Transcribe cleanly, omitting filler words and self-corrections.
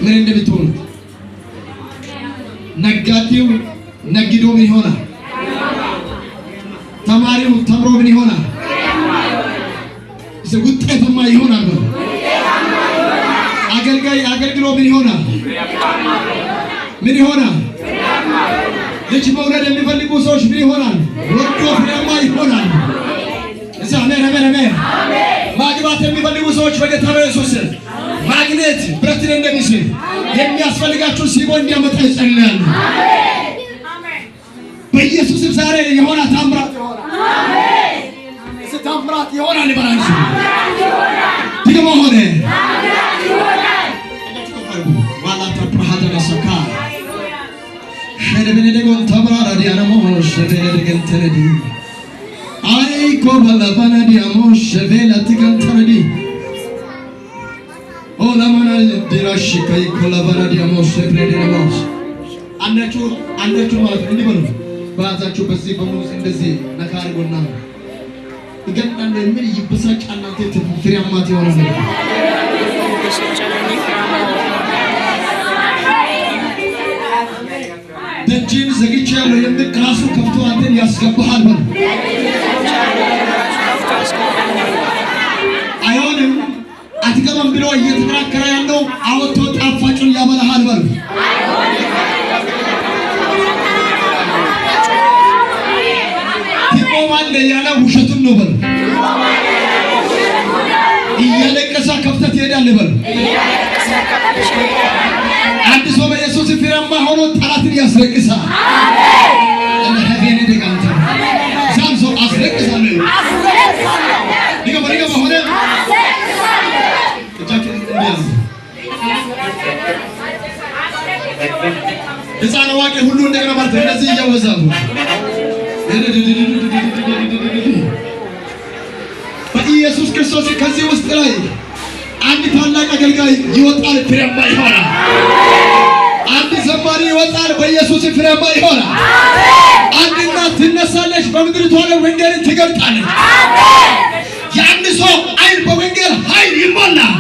ምን እንደምትሆኑት። ነጋዴው ነግዶ ምን ይሆናል? ተማሪው ተምሮ ምን ይሆናል? ውጤታማ ይሆናል። አገልጋይ አገልግሎ ምን ይሆናል? ምን ይሆናል? ልጅ መውለድ የሚፈልጉ ሰዎች ምን ይሆናል? ወዶ ፍሬያማ ይሆናል። እዛ አሜን አሜን አሜን። ማግባት የሚፈልጉ ሰዎች በጌታ በኢየሱስ ማግኔት ብረትን እንደሚስብ የሚያስፈልጋችሁ ሲቦ እንዲያመጣ ይጸልያሉ። በኢየሱስም ዛሬ የሆነ ታምራት ይሆናል። ታምራት ይሆናል። ይበላል ድግሞ ሆነ ዋላታ ፕራሃተነሰካ ሸደበነደጎን ተብራራ ዲያነሞ ሸበነደገን ተረዲ አይ ኮበለበነ ዲያሞ ሸቬላ ትገን ተረዲ ኦለማና ዲራሽ ከይ ኮለበነ ዲያሞ ሸብሬደነሞስ አንዳችሁ አንዳችሁ ማለት እንዲህ በሉ። በያዛችሁ በዚህ በሙዝ እንደዚህ ነካ አድርጎና ይገጥማል የሚል ይበሳጫል። እናንተ ፍሬያማ ትሆናለህ። ደጅን ዘግቼአለሁ የሚል ራሱ ከፍቶ አንተን ያስገባሃል። በል አይሆንም አትገባም ብሎ እየተከራከረ ያለው አወጥቶ ጣፋጩን ያበላሃል። በል ትቆማለህ ያለ ውሸቱን ነው። በል እያለቀሰ ከፍተህ ትሄዳለህ። በል አንድ ሰው በኢየሱስ ፍሬያማ ሆኖ ጠላትን ያስለቅሳል። ሰው አስለቅሳለሁ። ሆነ ሕፃን አዋቂ ሁሉ እንደገና ማለት እንደዚህ እያወዛሉ በኢየሱስ ክርስቶስ ከዚህ ውስጥ ላይ አንድ ታላቅ አገልጋይ ይወጣል፣ ፍሬያማ ይሆናል። አንድ ዘማሪ ይወጣል፣ በኢየሱስ ፍሬያማ ይሆናል። አንድ እናት ትነሳለች፣ በምድሪቷ ላይ ወንጌልን ትገልጣለች። የአንድ ሰው ዓይን በወንጌል ኃይል ይሞላል።